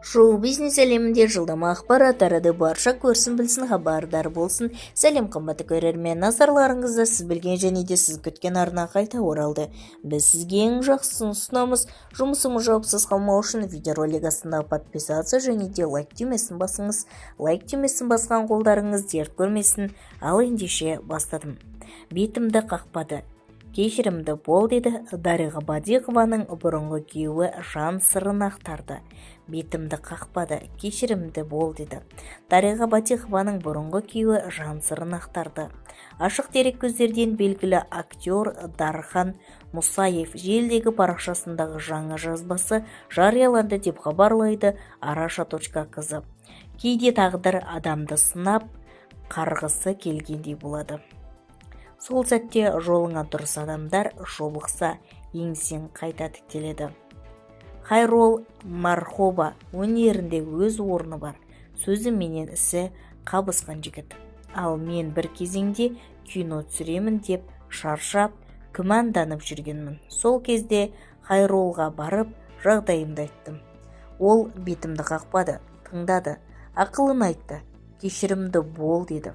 Шоу-бизнес әлемінде жылдам ақпарат тарады. Барша көрсін, білсін, хабардар болсын. Сәлем, қымбатты көрермен! Назарларыңызда сіз білген және де сіз күткен арна қайта оралды. Біз сізге ең жақсысын ұсынамыз. Жұмысымыз жауапсыз қалмау үшін видеоролик астындағы подписаться және де лайк түймесін басыңыз. Лайк түймесін басқан қолдарыңыз дерт көрмесін. Ал ендеше, бастадым. «Бетімді қақпады, кешірімді бол деді». Дариға Бадиқованың бұрынғы күйеуі жан сырын ақтарды. «Бетімді қақпады, кешірімді бол деді». Дариға Бадиқованың бұрынғы күйеуі жан сырын ақтарды. Ашық дереккөздерден белгілі актер Дархан Мұсаев желідегі парақшасындағы жаңа жазбасы жарияланды деп хабарлайды араша.кз. Кейде тағдыр адамды сынап, қарғысы келгендей болады. Сол сәтте жолыңа дұрыс адамдар жолықса, еңсең қайта тіктеледі. Хайрол Мархоба өнерінде өз орны бар, сөзі менен ісі қабысқан жігіт. Ал мен бір кезеңде кино түсіремін деп шаршап, күмәнданып жүргенмін. Сол кезде Хайролға барып, жағдайымды айттым. Ол бетімді қақпады, тыңдады, ақылын айтты, кешірімді бол деді,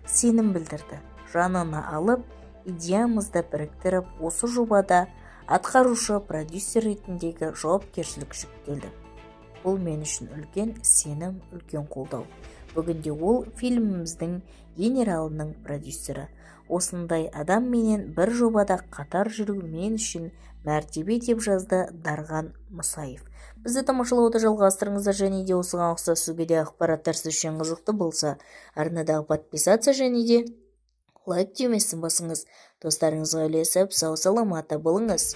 сенім білдірді. Жанына алып, идеямызды біріктіріп, осы жобада атқарушы продюсер ретіндегі жауапкершілік жүктелді. Бұл мен үшін үлкен сенім, үлкен қолдау. Бүгінде ол фильміміздің генералының продюсері. Осындай адамменен бір жобада қатар жүру мен үшін мәртебе, деп жазды Дархан Мұсаев. Бізді тамашалауды жалғастырыңыздар және де осыған ұқсас өзге де ақпараттар сіз үшін қызықты болса, арнадағы подписаться және де лайк түймесін басыңыз. Достарыңызға үлесіп, сау саламатта болыңыз.